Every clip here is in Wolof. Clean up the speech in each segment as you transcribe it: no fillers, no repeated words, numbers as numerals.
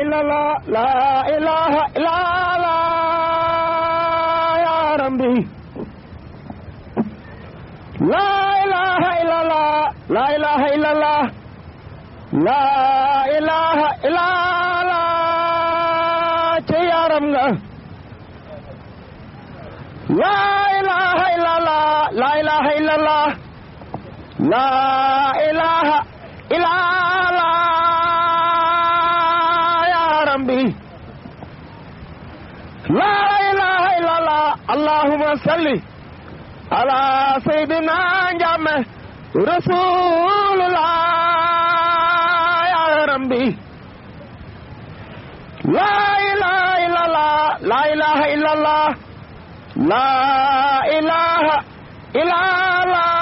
إلا الله لا إله إلا الله يا ربي لا إله إلا الله لا إله إلا الله لا إله إلا الله يا رب لا إله إلا الله لا إله إلا الله لا إله إلا الله يا ربي لا إله إلا الله اللهم صل على سيدنا محمد رسول الله يا ربي لا إله إلا الله لا إله إلا الله لا إله إلا الله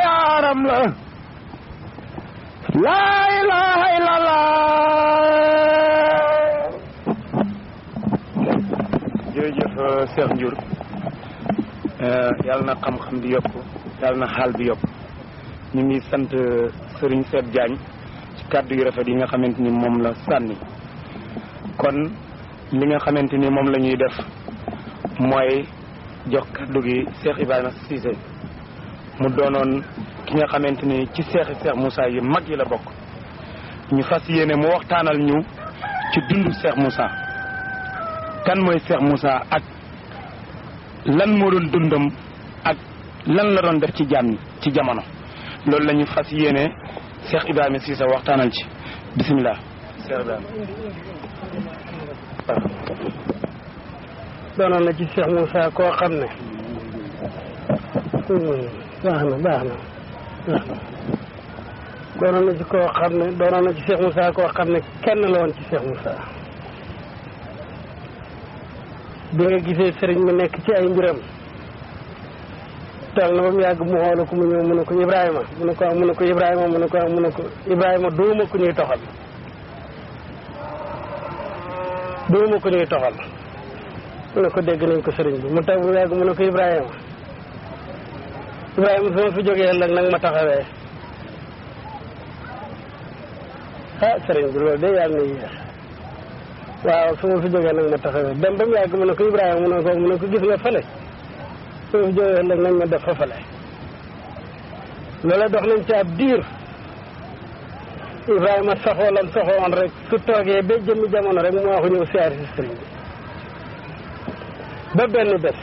يا رب لا إله إلا الله jërëjëf Cheikh Ndiour yàlla na xam-xam bi yokku yàlla na xaal bi yokku ñu ngi sant Serigne Seet Diagne ci kàddu yu rafet yi nga xamante ni moom la sànni kon li nga xamante ni moom la ñuy def mooy jox kàddu gi Cheikh Ibrahima Cissé mu doonoon ki nga xamante ni ci seexi Cheikh Moussa yi mag yi la bokk ñu fas yéene mu waxtaanal ñu ci dundu Cheikh Moussa kan mooy Cheikh Moussa ak lan moo doon dundam ak lan la doon def ci jaam ñi ci jamono loolu la ñu fas yéene Cheikh Ibrahima Cissé waxtaanal ci bisimilah. Cheikh Ibrahima. doonoon na ci Cheikh Moussa koo xam ne baax na doonoon na ci koo xam ne doonoon na ci Cheikh Moussa koo xam ne kenn la woon ci Cheikh Moussa bi nga gisee sëriñ mi nekk ci ay mbiram toog na ba mu yàgg mu xoolu ko mu ñëw mu ne ko Ibrahima mu ne ko Ibrahima mu ne ko Ibrahima duuma ku ñuy toxal mu ne ko dégg nañ ko sëriñ bi mu taw bu yàgg mu ne ko Ibrahima su ma fi jógee ëllëg nag ma taxawee sëriñ bi loolu de yàlla na yéex waaw su ma fi jógee nag ma taxawee dem ba mu yàgg mu ne ko Ibrahima mu ne ko gis nga fële su ma fi jógee ëllëg nañ ma def fa fële loola dox nañ ci ab diir Ibrahima saxoon rek su toogee ba jëmmi jamono rek mu waxu ñëw siyaari si sëriñ bi ba benn bés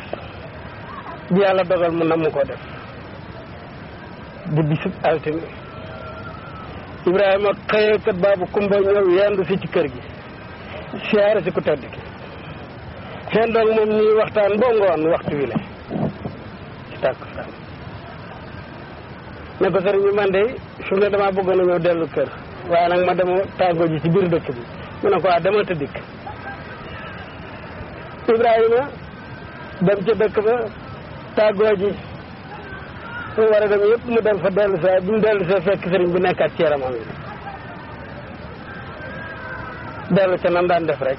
bi yàlla dogal mu namm koo def di bisub altine Ibrahima xëyee kat baabu kumba ñëw yendu si ci kër gi siyaare si ku tedd ki seen doog moom ñuy waxtaan boo ngoon waxtu wi la ci tàkkusaan ne ko sëriñ bi man de su ne damaa bëggoon a ñëw dellu kër waaye nag ma dema tàggoo ji ci biir dëkk bi mu ne ko demal te dikk Ibrahima dem ca dëkk ba tàggoo ji mu war a dem yëpp mu dem fa dellu saa bi mu dellu saa fekk sëriñ bi nekkaat ci yaramam yi dellu ca nam daan def rek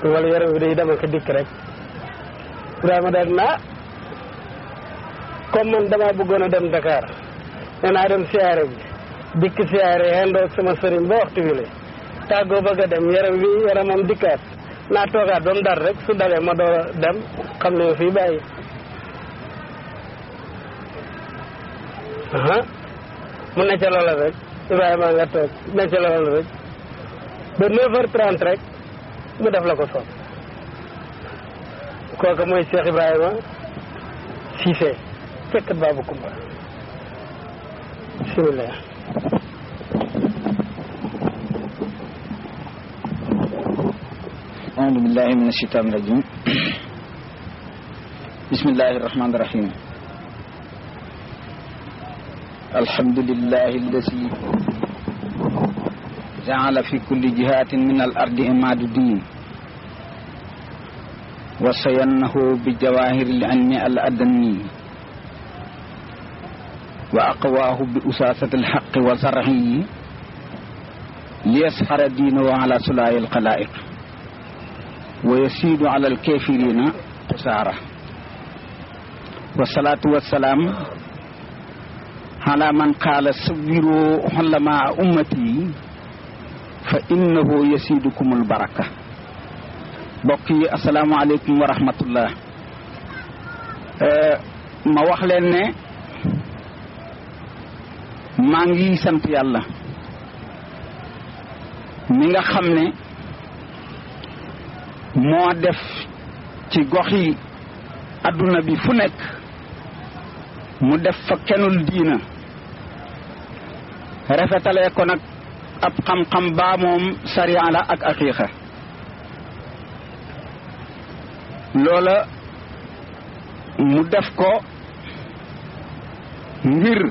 wala yaram bi day dem ak dikk rek Ibrahima daal naa comme man damaa bëggoon a dem Dakar nee naa dem siyaare bi dikk siyaare xendoog sama sëriñ ba waxtu wi la tàggoo bëgg a dem yaramam dikkaat naa toogaat ba mu dar rek su dalee ma door a dem xam ne fii bàyyi mu ne ca loola rek Ibrahima nga toog ne ca loola rek ba 9h30 rek mu def la ko soob kooku mooy Cheikh Ibrahima Cissé fekk Baabu Kumba bismillah أعوذ بالله من الشيطان الرجيم بسم الله الرحمن الرحيم الحمد لله الذي جعل في كل جهات من الأرض إماد الدين وصينه بجواهر العلم الأدني وأقواه بأساسة الحق وزرعه ليسحر دينه على سلاء الخلائق ويسيد على الكافرين قسارة والصلاة والسلام ala man qaala sawiru xulamaa ummati fa innahu yasidukumul baraka. mbokk yi asalaamaaleykum wa rahmatullah. ma wax leen ne maa ngi sant yàlla mi nga xam ne moo def ci goxi adduna bi fu nekk mu def fa kenul diina rafetalee ko nag ab xam-xam baa moom sariya la ak aqiiqa. loola mu def ko ngir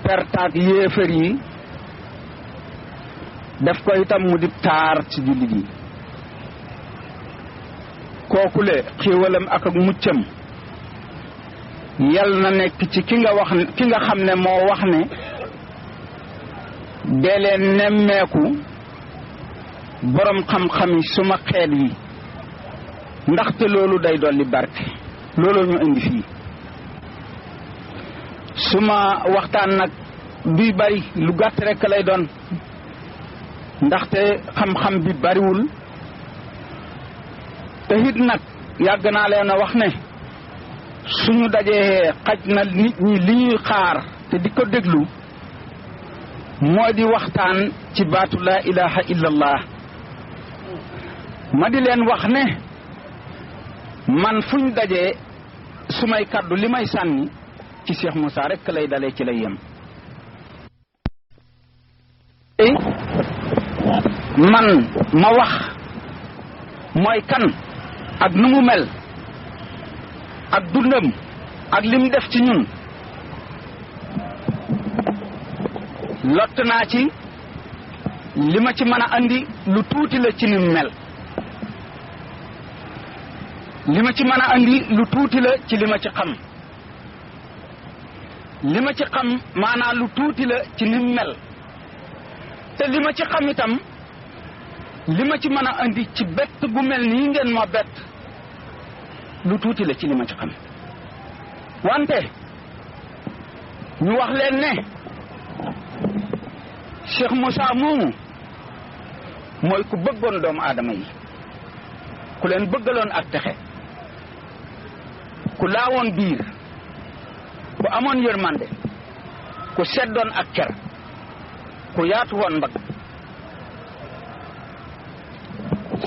pertaak yéefar yi, def ko itam mu di taar ci jullit yi. kookule xiiwalam ak muccam yal na nekk ci ki nga xam ne moo wax ne dee leen nemmeeku borom xam-xami suma xeet yi ndaxte loolu day dolli barke. looloo ñu indi fii. suma waxtaan nag duy bari lu gàtt rekk lay doon ndaxte xam-xam bi bariwul. te it nag yàgg naa leen a wax ne suñu dajee xaj na nit ñi li ñuy xaar te di ko déglu moo di waxtaan ci baatu laa ilaha illallah. ma di leen wax ne man fuñ dajee su may kaddu li may sànni ci Cheikh Moussa rekk lay dalee ci lay yem. man ma wax mooy kan ak nu mu mel ak dundam ak lim def ci ñun lott naa ci li ma ci mën a andi lu tuuti la ci nim mel. li ma ci mën a andi lu tuuti la ci li ma ci xam. li ma ci xam maanaam lu tuuti la ci nim mel. te li ma ci xam itam li ma ci mën a andi ci bett gu mel nii ngeen ma bett lu tuuti la ci li ma ci xam. wante ñu wax leen ne Cheikh Moussa moomu mooy ku bëggoon doomu aadama yi, ku leen bëggaloon ak texe, ku laawoon biir, ku amoon yërmande, ku seddoon ak ker, ku yaatu woon mbagg.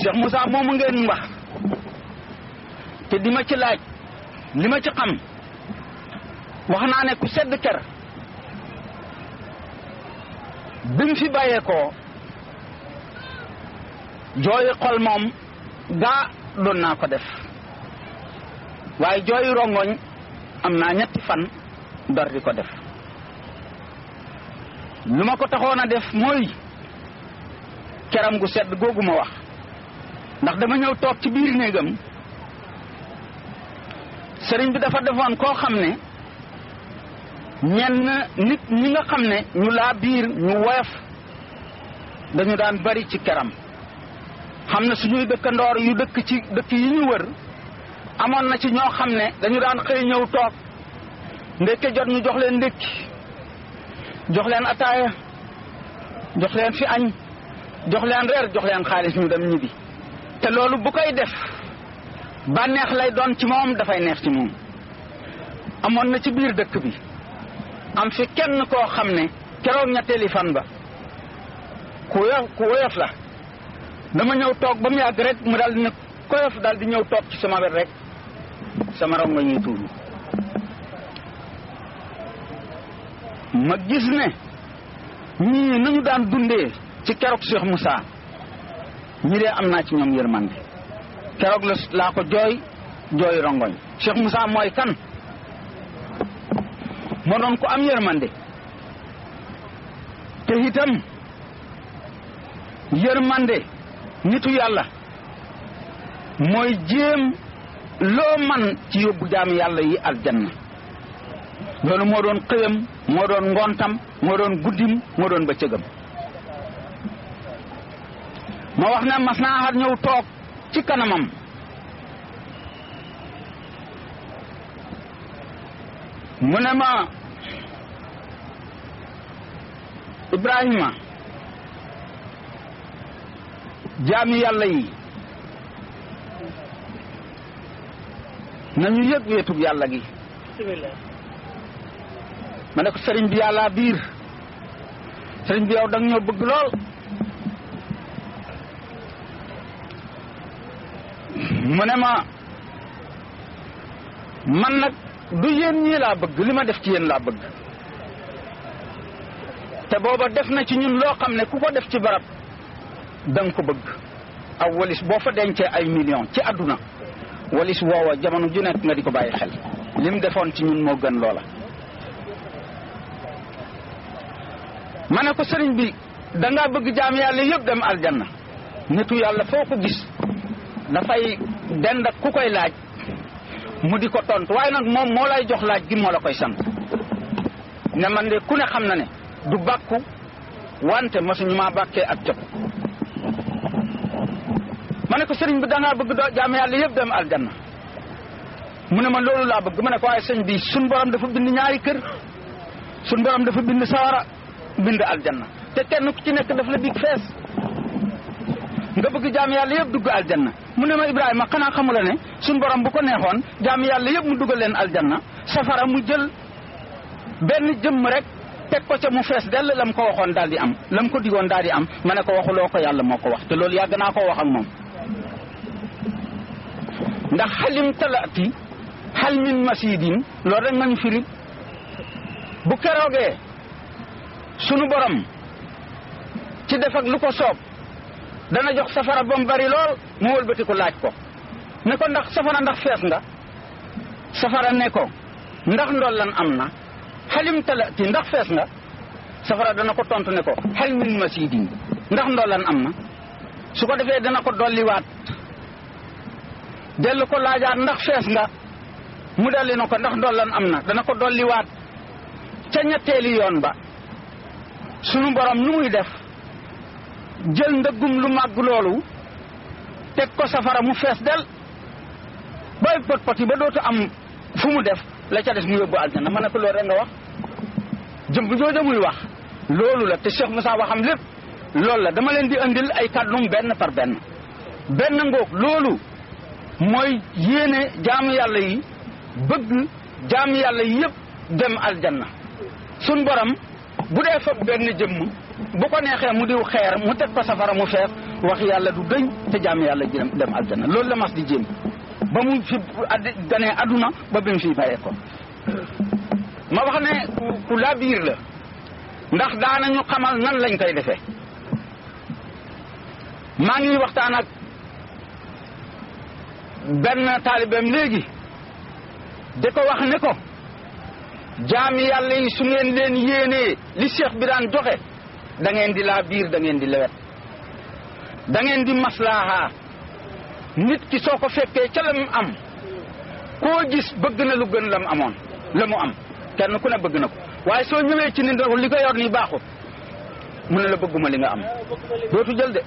Cheikh Moussa moomu ngeen wax te di ma ci laaj li ma ci xam, wax naa ne ku sedd ker bi mu fi bàyyeekoo jooyi xol moom gaa doon naa ko def, waaye jooyi rongoñ am naa ñetti fan door di ko def. lu ma ko taxoon a def mooy keram gu sedd googu ma wax, ndax dama ñëw toog ci biir néegam. sëriñ bi dafa defoon koo xam ne ñenn nit ñi nga xam ne ñu laa biir ñu woyof dañu daan bari ci keram. xam na suñuy dëkkandoor yu dëkk ci dëkk yi ñu wër amoon na ci ñoo xam ne dañu daan xëy ñëw toog ndékke jot ñu jox leen ndékki, jox leen ataaya, jox leen fi añ, jox leen reer, jox leen xaalis ñu dem ñibbi. te loolu bu koy def bànneex lay doon ci moom, dafay neex ci moom. amoon na ci biir dëkk bi am fi kenn koo xam ne keroog ñetteeli fan ba ku woyof la. dama ñëw toog ba mu yàgg rek mu daal di ne koyof daal di ñëw toog ci sama wet rek sama rongo ñuy tuuru. ma gis ne ñii nañu daan dundee ci keroog Cheikh Moussa ñi dee am naa ci ñoom yërmande. keroog laa ko jooy rongoñ. Cheikh Moussa mooy kan? moo doon ko am yërmande te itam yërmande nitu yàlla mooy jéem loo man ci yóbbu jaam yàlla yi aljanna. loolu moo doon xëyam, moo doon ngontam, moo doon guddim, moo doon bëccëgam. ma wax ne mas naa xar ñëw toog ci kanamam mu ne ma Ibrahima jaami yàlla yi nañu yëg wéetug yàlla gi ma ne ko sëriñ bi yàlla biir sëriñ bi yow da nga ñoo bëgg lool mu ne ma man nag du yéen ñii laa bëgg li ma def ci yéen laa bëgg te booba def na ci ñun loo xam ne ku ko def ci barab da nga ko bëgg aw walis boo fa dencee ay millions ci àdduna walis woowa jamono ju nekk nga di ko bàyyi xel li mu defoon ci ñun moo gën loola ma ne ko sëriñ bi dangaa bëgg jaam yàlla yëpp dem aljanna nitu yàlla foo ko gis dafay dend ak ku koy laaj mu di ko tontu waaye nag moom moo lay jox laaj gi moo la koy sant ne man de ku ne xam na ne du bàkku wante mosuñu maa bàkkee ak cëpp ma ne ko sëriñ bi dangaa bëgg doo jaam yàlla yëpp dem aljanna mu ne ma loolu laa bëgg ma ne ko waaye sëñ bi suñ borom dafa bind ñaari kër suñ borom dafa bind sawara bind aljanna te kenn ku ci nekk daf la dig fees nga bëgg jaam yàlla yëpp dugg aljanna mu ne ma Ibrahima xanaa xamula ne suñ borom bu ko neexoon jaam yàlla yëpp mu dugal leen aljanna safara mu jël benn jëmm rek teg ko ca mu fees dell lam ko waxoon daal di am lam ko digoon daal di am ma ne ko waxuloo ko yàlla moo ko wax te loolu yàgg naa koo wax ak moom ndax xalim talaati xal min masidin loolu rek nga ñu firi bu keroogee sunu borom ci def ak lu ko soob dana jox safara ba mu bari lool mu wëlbati ko laaj ko ne ko ndax safara ndax fees nga safara ne ko ndax ndollan am na xalim talati ndax fees nga safara dana ko tontu ne ko xal min masidin ndax ndollan am na su ko defee dana ko dolliwaat dellu ko laajaat ndax fees nga mu delli na ko ndax ndollan am na dana ko dolliwaat ca ñetteeli yoon ba sunu borom nu muy def jël ndëggum lu màgg loolu teg ko safara mu fees del booy pot pot yi ba dootu am fu mu def la ca des mu yóbbu aljana ma ne ko loolu rek nga wax jëm jooja muy wax loolu la te Cheikh Moussa waxam lépp loolu la dama leen di andil ay kàddum benn par benn benn ngoog loolu mooy yéene jaamu yàlla yi bëgg jaamu yàlla yi yëpp dem aljanna sun borom bu dee fa benn jëmm bu ko neexee mu diw xeer mu teg ko safara mu fees wax yàlla du dëñ te jaamu yàlla ji dem aljanna loolu la mas di jéem ba mu fi ganee adduna ba bi mu fi bàyyee ko ma wax ne ku laa biir la ndax daanañu xamal nan lañ koy defee maa ngi waxtaan ak benn taalibeem léegi di ko wax ne ko jaami yàlla yi su ngeen leen yéenee li Cheikh bi daan joxe da ngeen di laa biir da ngeen di lewet da ngeen di maslaaha nit ki soo ko fekkee ca la mu am koo gis bëgg na lu gën la mu amoon la mu am kenn ku ne bëgg na ko waaye soo ñëwee ci nit li ko yor nii baaxut mu ne la bëgguma li nga am dootu jël de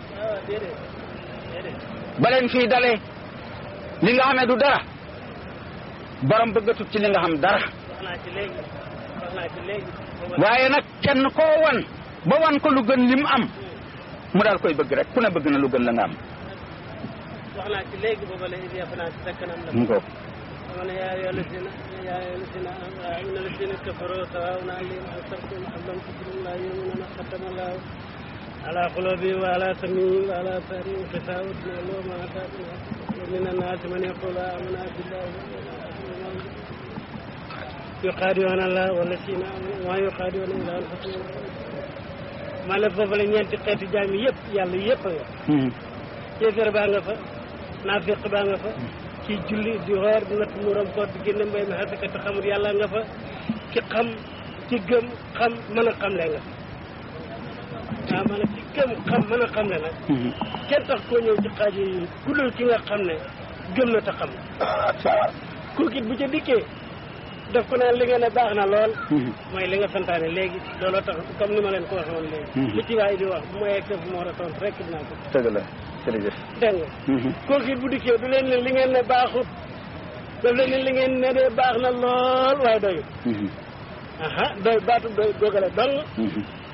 baleen fii dalee li nga xamee du dara borom bëggatut ci li nga xam dara waaye nag kenn koo wan ba wan ko lu gën lim am mu daal koy bëgg rek ku ne bëgg na lu gën la nga am wax naa ci léegi booba la idée fanaa ci sa kanam la mu ko ma ne yaa ayyuhal lazina kafaru sawaa'un alayhim anzartahum am lam tunzirhum laa yu'minuun xatama Allaahu alaa quluubihim wa alaa sam'ihim wa alaa absaarihim gishaawatun wa lahum azaabun aliim wa mina naasi man yaquulu aamanaa billaahi yuxaadi'uuna Allaaha wallaziina aamanuu wa maa yuxaadi'uuna illaa anfusahum ma la foofu la ñeenti xeeti jaam yi yëpp yàlla yëpp a nga kéeféer baa nga fa naafiq baa nga fa ci julli di xoor di natt muuram koor di génne mbay mi xasaka te xamul yàlla nga fa ki xam ci gëm xam mën a xamle nga fa waaw maanaam ci gëm xam mën a xamle nag kenn tax koo ñëw ci xaaj yi ku dul ki nga xam ne gëm na te xam kookit bu ca dikkee daf ko naan li nga ne baax na lool mooy li nga santaane léegi looloo tax comme ni ma leen ko waxee woon léegi li ci waay di wax bu ma yegsee fu ma war a tontu rek dinaa ko dëgg la jërëjëf dégg nga kooku bu dikkee du leen ne li ngeen ne baaxut daf leen ne li ngeen ne de baax na lool waaye doyut aha doy baatu doy góogale dong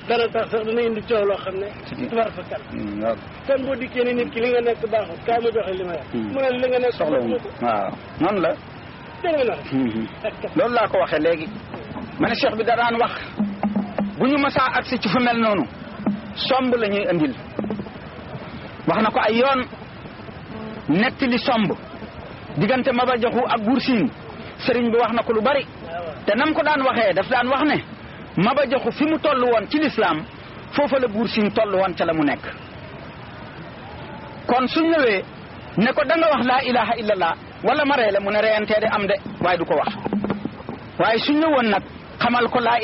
dana tax sax dana indi coow loo xam ne tubar fa kal kon boo dikkee ne nit ki li nga nekk baaxul kaa ma joxe li ma yor mu ne li nga nekk soxla wu waaw noonu la dégg na loolu laa ko waxee léegi ma ne cheikh bi da daan wax bu ñu masaa agsi ci fu mel noonu somb la ñuy andil wax na ko ay yoon netti li somb diggante Maba Jaxu ak Buur Siin sëriñ bi wax na ko lu bari te nam ko daan waxee daf daan wax ne Maba Jaxu fi mu toll woon ci lislaam foofa la Buur Siin toll woon ca la mu nekk kon suñ ñëwee ne ko da nga wax laa ilaha illallah wala ma ree la mu ne reyantee de am de waaye du ko wax waaye suñ ñëwoon nag xamal ko laa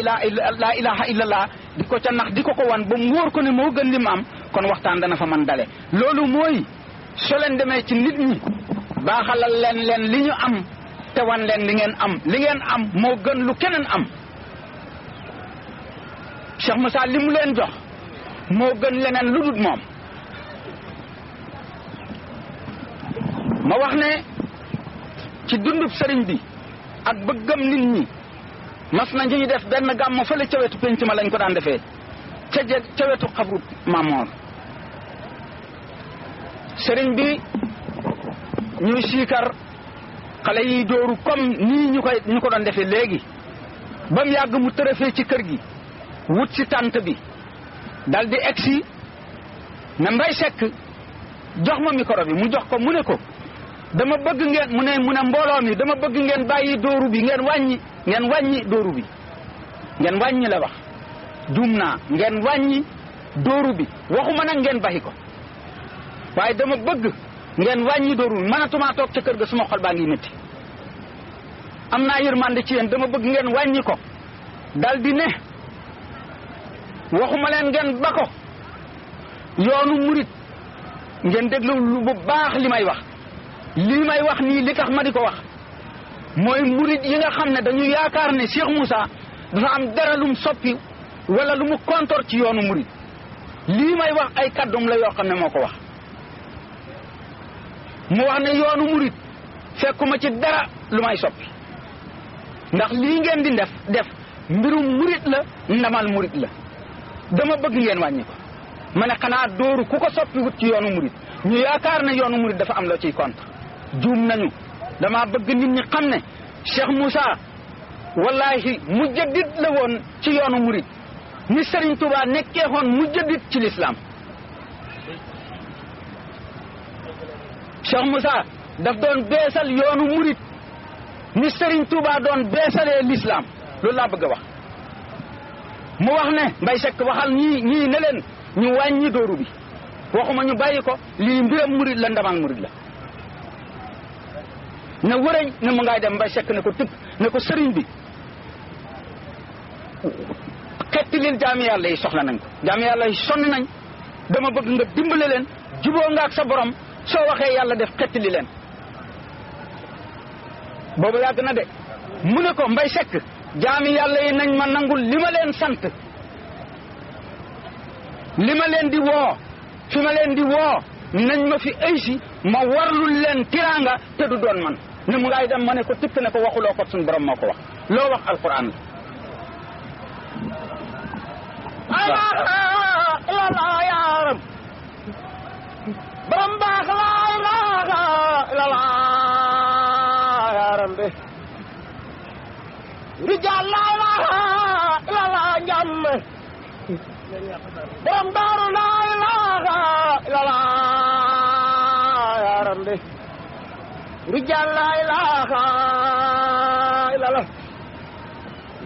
ilaha illallah di ko ca nax di ko wan ba mu wóor ko ne moo gën li mu am kon waxtaan dana fa man dale loolu mooy soo leen demee ci nit ñi baaxalal leen li ñu am te wan leen li ngeen am moo gën lu keneen am Cheikh Moussa li mu leen jox moo gën leneen lu dul moom ma wax ne ci dundub sëriñ bi ak bëggam nit ñi mas na ñu def benn gàmmu fële ca wetu penc ma lañ ko daan defee ca wetu xabru Mamoor sëriñ bi ñuy siikar xale yi dóoru comme nii ñu ko doon defee léegi ba mu yàgg mu tërëfee ci kër gi wut si tànt bi dal di egsi ne Mbay Sekk jox ma micro bi mu jox ko mu ne ko dama bëgg ngeen mu ne mbooloo mi dama bëgg ngeen bàyyi dóoru bi ngeen wàññi dóoru bi ngeen wàññi la wax juum naa ngeen wàññi dóoru bi waxuma nag ngeen baxi ko waaye dama bëgg ngeen wàññi dóoru bi mënatumaa toog ca kër ga suma xol baa ngi métti am naa yërmande ci yéen dama bëgg ngeen wàññi ko dal di ne waxuma leen ngeen ba ko yoonu murit ngeen déglu lu bu baax li may wax nii li tax ma di ko wax mooy murit yi nga xam ne dañu yaakaar ne Cheikh Moussa dafa am dara lum soppi wala lu mu kontor ci yoonu murit lii may wax ay kàddum la yoo xam ne moo ko wax mu wax ne yoonu murit fekkuma ci dara lu may soppi ndax lii ngeen di def mbirum murit la ndamal murit la dama bëgg ngeen wàññi ko ma ne xanaa dóoru ku ko soppi wut ci yoonu murit ñu yaakaar ne yoonu murit dafa am loo ciy contre juum nañu dama bëgg nit ñi xam ne Cheikh Moussa wallahi mujaddid la woon ci yoonu murit ni Serigne Touba nekkee woon mujaddid ci l'islam Cheikh Moussa daf doon beesal yoonu murit ni Serigne Touba doon beesalee l'islam loolu laa bëgg a wax mu wax ne Mbay Sekk waxal ñii ne leen ñu wàññi dóoru bi waxuma ñu bàyyi ko lii mbiram murit la ndamal murit la ne wërëñ ne mu ngay dem Mbay Sekk ne ko tëpp ne ko sëriñ bi xetti lil jaami yàlla yi soxla nañ ko jaami yàlla yi sonn nañ dama bëgg nga dimbale leen juboo nga ak sa borom soo waxee yàlla def xetti li leen boobu yàgg na de mu ne ko Mbay Sekk jaami yàlla yi nañ ma nangul li ma leen sant li ma leen di woo fi ma leen di woo nañ ma fi aysi ma warlul leen tiraanga te du doon man ne mu ngay dem ma ne ko tipp ne ko waxuloo ko suñu borom moo ko wax loo wax alquran la yaaram borom baax la yaaram be rijal la njàmm borom daaru la yaaram be rijal la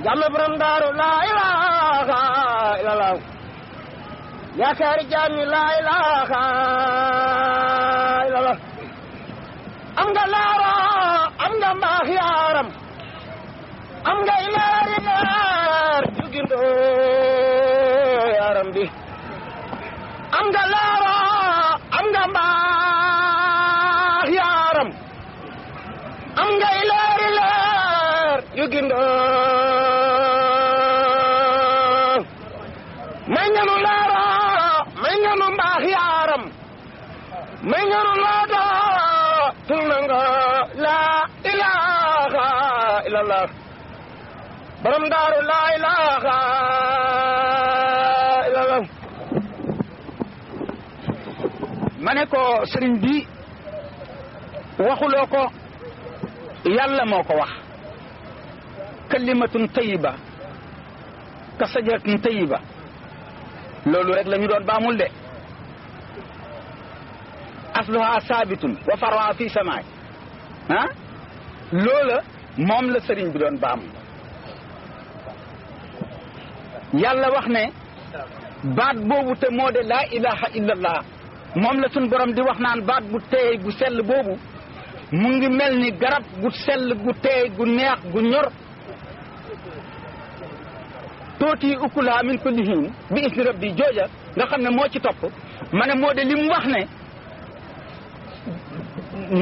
njàmm borom daaru la yaakaari jaami la am nga laara am nga mbaax yaaram am nga ilaari leer jugindo yaaram bi am nga laara am nga mbaax yaaram am nga ilaari leer jugindo may nga nu laara may nga nu mbaax yaaram may nga nu laada tul na nga la ilaha illallah borom daaru la ilaha ma ne ko sëriñ bi waxuloo ko yàlla moo ko wax kalimatun tayiba ka sajaratin tayiba loolu rek la ñu doon baamul de asluha saabitun wa farwa fi samaay ah loola moom la sëriñ bi doon baam yàlla wax ne baat boobu te moo de laa ilaha illallah moom la suñ borom di wax naan baat bu teey bu sell boobu mu ngi mel ni garab gu sell gu teey gu neex gu ñor tooti ukulaha min kulli hiin bi isni rabbi jooja nga xam ne moo ci topp ma ne moo de li mu wax ne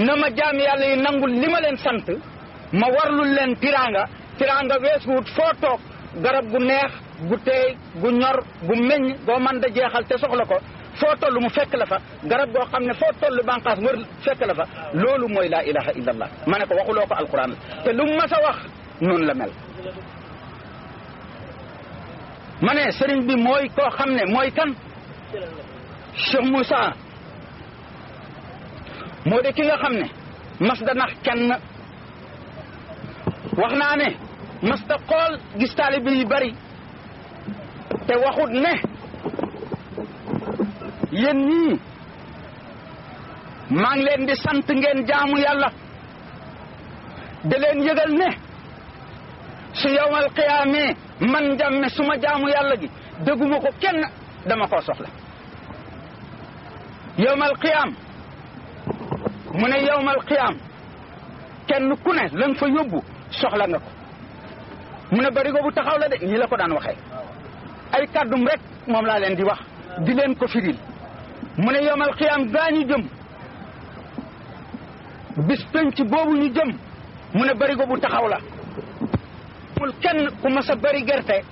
na ma jaam yàlla yi nangul li ma leen sant ma warlul leen tiraanga weesuwut foo toog garab gu neex gu teey gu ñor gu meññ goo mën da jeexal te soxla ko foo toll mu fekk la fa garab goo xam ne foo toll bànqaas wër fekk la fa loolu mooy laa ilaha illallah ma ne ko waxuloo ko alquran la te lu mu mas a wax noonu la mel ma ne sëriñ bi mooy koo xam ne mooy kan Cheikh Moussa moo de ki nga xam ne mas da nax kenn wax naa ne mas da xool gis taalibe yu bari te waxut ne yéen ñii maa ngi leen di sant ngeen jaamu yàlla da leen yëgal ne su yawmal qiyaamee man jàmme suma jaamu yàlla gi dëgguma ko kenn dama koo soxla yawmal qiyaam mu ne yawmal qiyaam kenn ku ne la nga fa yóbbu soxla nga ko mu ne barigo bu taxaw la de nii la ko daan waxee ay kàddum rek moom laa leen di wax di leen ko firil mu ne yawmal qiyaam gaa ñu jëm bis penc boobu ñu jëm mu ne barigo bu taxaw la mul kenn ku mas a bari gerte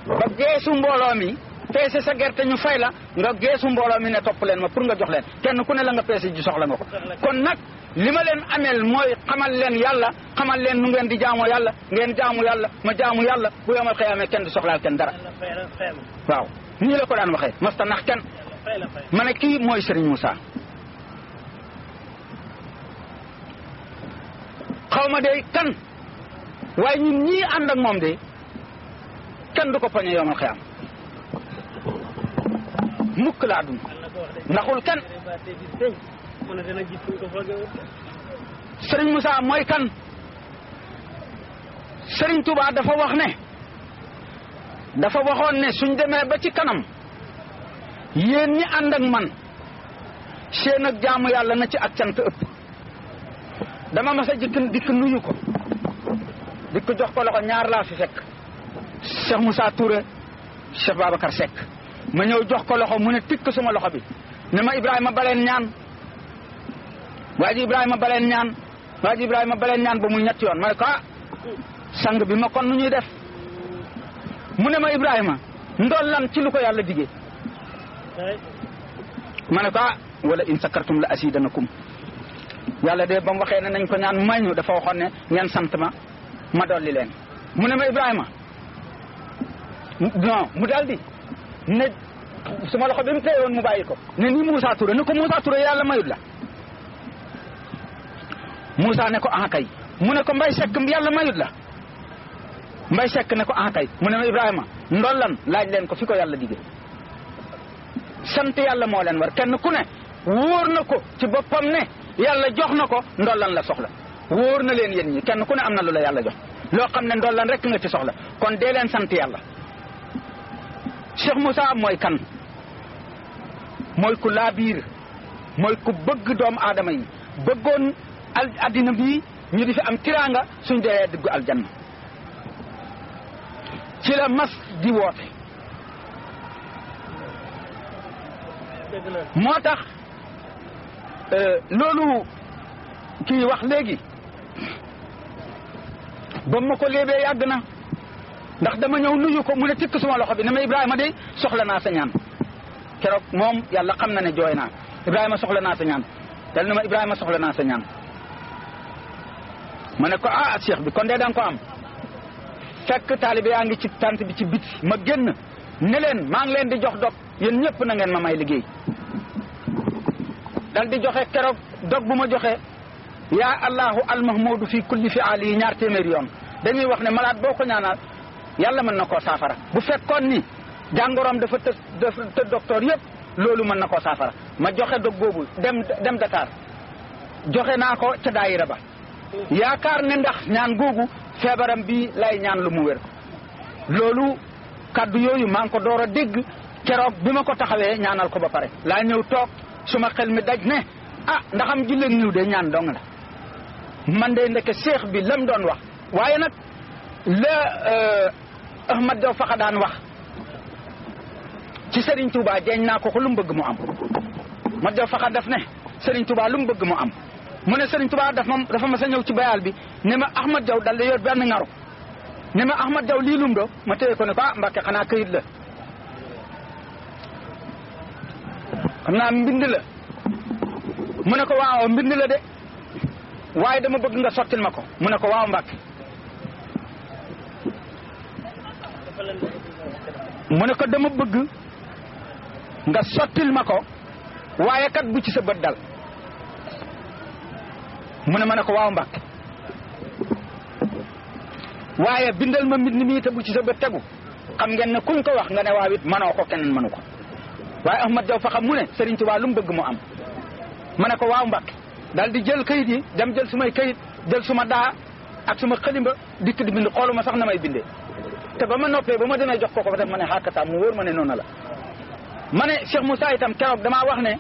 ba geesu mbooloo mi peese sa gerte ñu fay la nga geesu mbooloo mi ne topp leen ma pour nga jox leen kenn ku ne la nga peese ji soxla nga ko kon nag li ma leen ameel mooy xamal leen yàlla xamal leen nu ngeen di jaamoo yàlla ngeen jaamu yàlla ma jaamu yàlla bu yomal xiyaamee kenn di soxlaal kenn dara waaw nii la ko daan waxee masta nax kenn ma ne kii mooy Serigne Moussa xaw ma de kan waaye ñun ñii ànd ak moom de kenn du ko poñe yomal xiyaam mukk laa dund ndaxul kenn Serigne Moussa mooy kan Serigne Touba dafa wax ne dafa waxoon ne suñ demee ba ci kanam yéen ñi ànd ak man seen ak jaamu yàlla na ci ak cant ëpp dama mas a dikk nuyu ko dikk jox ko loxo ñaar laa fi fekk Cheikh Moussa Touré Cheikh Babacar Seck ma ñëw jox ko loxo mu ne tikk suma loxo bi ne ma Ibrahima baleen ñaan waa ji Ibrahima baleen ñaan waa ji Ibrahima baleen ñaan ba muy ñetti yoon ma ne ko sang bi ma kon nu ñuy def mu ne ma Ibrahima ndollan ci lu ko yàlla digee ma ne ko wala in sakartum la asidanakum yàlla de ba mu waxee ne nañ ko ñaan may ñu dafa waxoon ne ngeen sant ma dolli leen mu ne ma Ibrahima non mu daldi ne suma loxo bi mu téye woon mu bàyyi ko ne nii Moussa Touré ne ko Moussa Touré yàlla mayut la Moussa ne ko ah kay mu ne ko Mbay Sekk yàlla mayut la Mbay Sekk ne ko ah kay mu ne ma Ibrahima ndollan laaj leen ko fi ko yàlla digee sant yàlla moo leen war kenn ku ne wóor na ko ci boppam ne yàlla jox na ko ndollan la soxla wóor na leen yéen ñi kenn ku ne am na lu la yàlla jox loo xam ne ndollan rek nga ci soxla kon dee leen sant yàlla Cheikh Moussa mooy kan mooy ku laabiir mooy ku bëgg doomu aadama yi bëggoon addina bii ñu di fi am tiraanga suñ dee dugg aljanna ci la mas di woote moo tax loolu kii wax léegi ba ma ko léebee yàgg na ndax dama ñëw nuyu ko mu ne tikk suma loxo bi ne ma Ibrahima de soxla naa sa ñaan keroog moom yàlla xam na ne jooy naa Ibrahima soxla naa sa ñaan dal na ma Ibrahima soxla naa sa ñaan ma ne ko cheikh bi kon de danga ko am fekk taalibe yaa ngi ci tànt bi ci biti ma génn ne leen maa ngi leen di jox dog yéen ñëpp na ngeen ma may liggéey dal di joxe keroog dog bu ma joxe yaa allahu almahmudu fi kulli fi ali yi 2 téeméeri yoon dañuy wax ne malade boo ko ñaanal yàlla mën na koo saafara bu fekkoon ni jàngoroom dafa të docteur yëpp loolu mën na koo saafara ma joxe dog boobu dem Dakar joxe naa ko ca daayira ba yaakaar ne ndax ñaan googu feebaram bi lay ñaan lu mu wér loolu kaddu yooyu maa ngi ko door a dégg keroog bi ma ko taxawee ñaanal ko ba pare laa ñëw toog suma xel mi daj ne ndaxam julleeg niw de ñaan dong la man de ndeke seex bi lam doon wax waaye nag la Ahmad Jaw Faxa daan wax ci Serigne Touba jeeñ naa ko lu mu bëgg mu am Ahmad Jaw Faxa daf ne Serigne Touba lu mu bëgg mu am mu ne Serigne Touba dafa ma sa ñëw ci bayal bi ne ma Ahmad Jaw dal di yor benn ngaru ne ma Ahmad Jaw lii lum do ma téye ko ne ko Mbàkke xanaa këyit la xam naa mbind la mu ne ko waaw mbind la de waaye dama bëgg nga sottil ma ko mu ne ko waaw Mbàkke mu ne ko dama bëgg nga sottil ma ko waaye kat bu ci sa bët dal mu ne ma ne ko waaw Mbàkke waaye bindal ma mbind mi te bu ci sa bët tegu xam ngeen ne kuñ ko wax nga ne waaw it manoo ko keneen manu ko waaye Ahmad Jaw Faxa mu ne Serigne Touba lu mu bëgg mu am ma ne ko waaw Mbàkke daal di jël kayit yi dem jël sumay kayit jël suma daa ak suma xalimba dikk di bind xooluma sax na may bindee te ba ma noppee ba ma demee jox ko ba def ma ne xàkkataam mu wóor ma ne noonu la ma ne Cheikh Moussa itam keroog damaa wax ne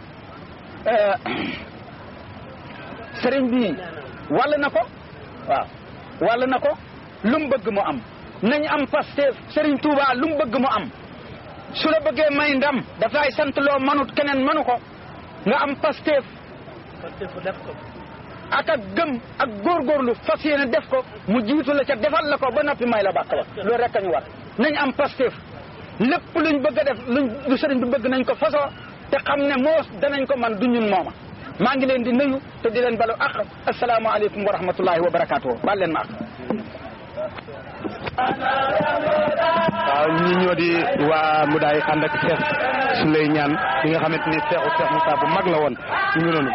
sëriñ bi wàll na ko waaw wàll na ko lu mu bëgg mu am nañ am Pastef Serigne Touba lu mu bëgg mu am su la bëggee may ndam daf lay sant loo manut keneen manu ko nga am Pastef ak gëm ak góorgóorlu fas yéene def ko mu jiitu la ca defal la ko ba noppi may la bàq la loolu rek a ñu war nañ am Pastef lépp luñ bëgg a def lu sëriñ bi bëgg nañ ko fasoo te xam ne moos danañ ko man du ñun mooma maa ngi leen di nuyu te di leen balu ak asalaamaaleykum wa rahmatullahi wa barakaatu baal leen ma ak waaw ñi ñoo di waa Mudaay ànd ak Cheikh Souley ñaan bi nga xamante ni Cheikh Moussa bu mag la woon ñu ngi noonu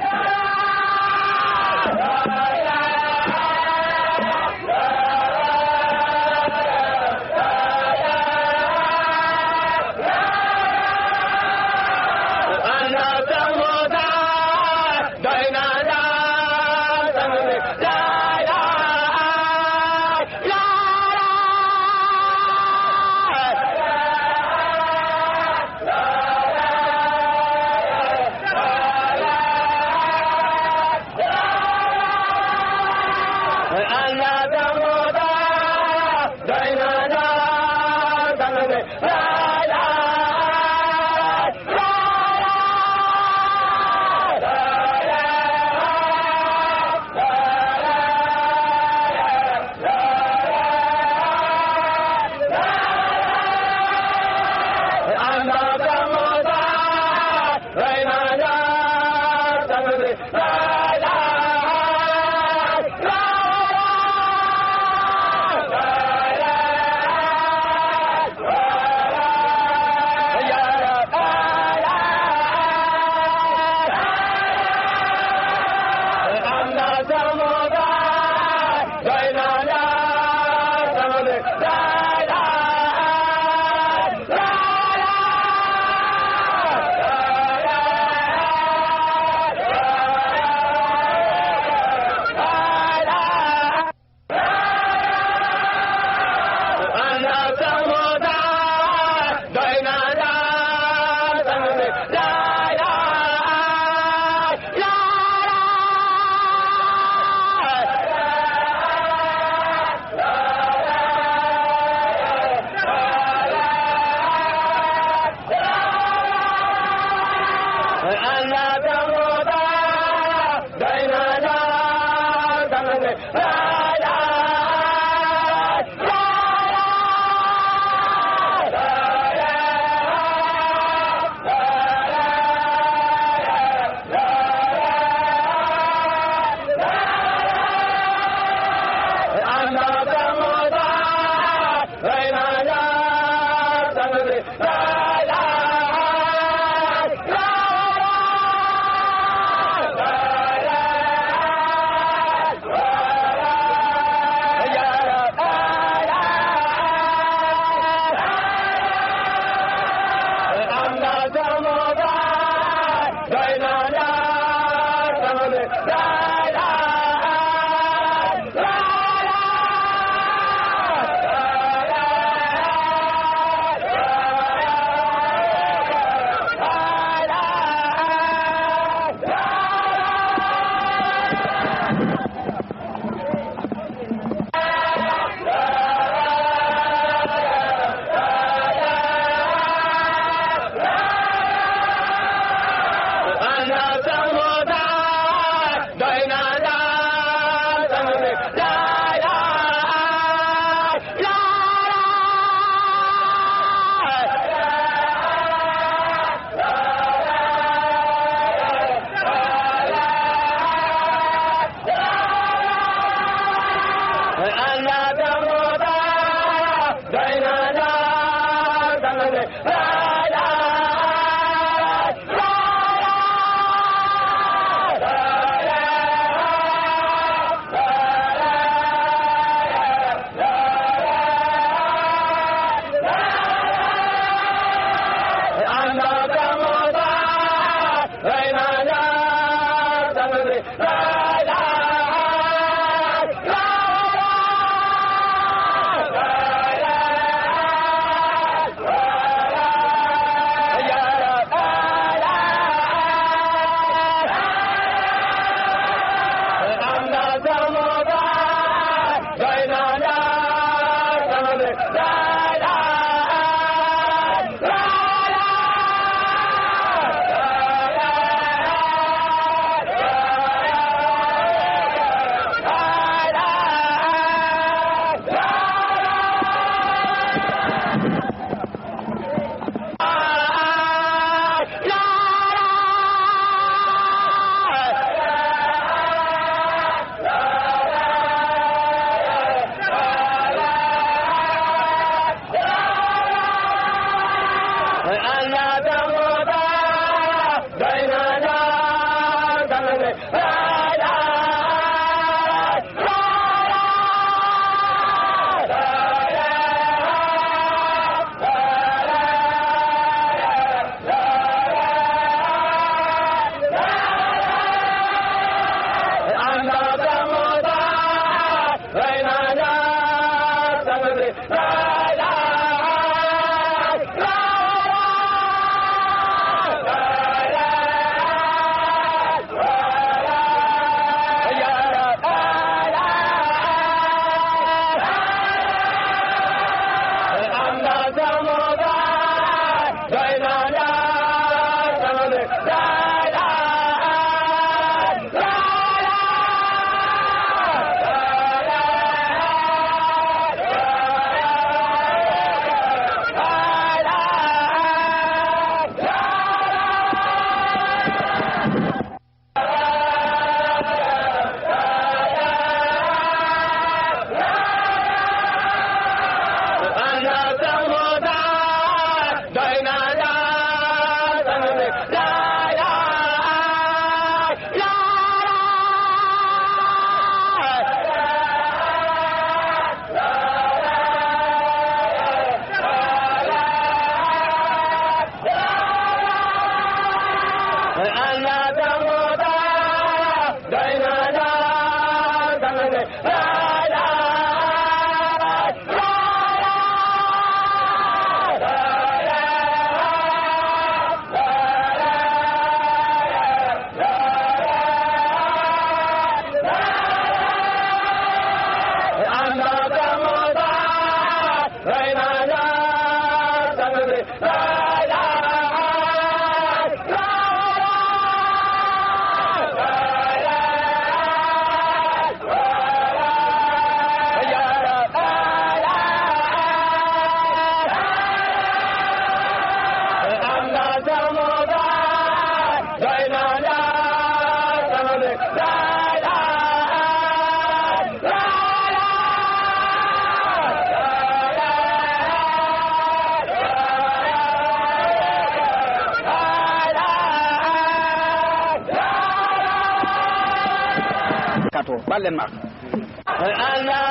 baal leen ma Allah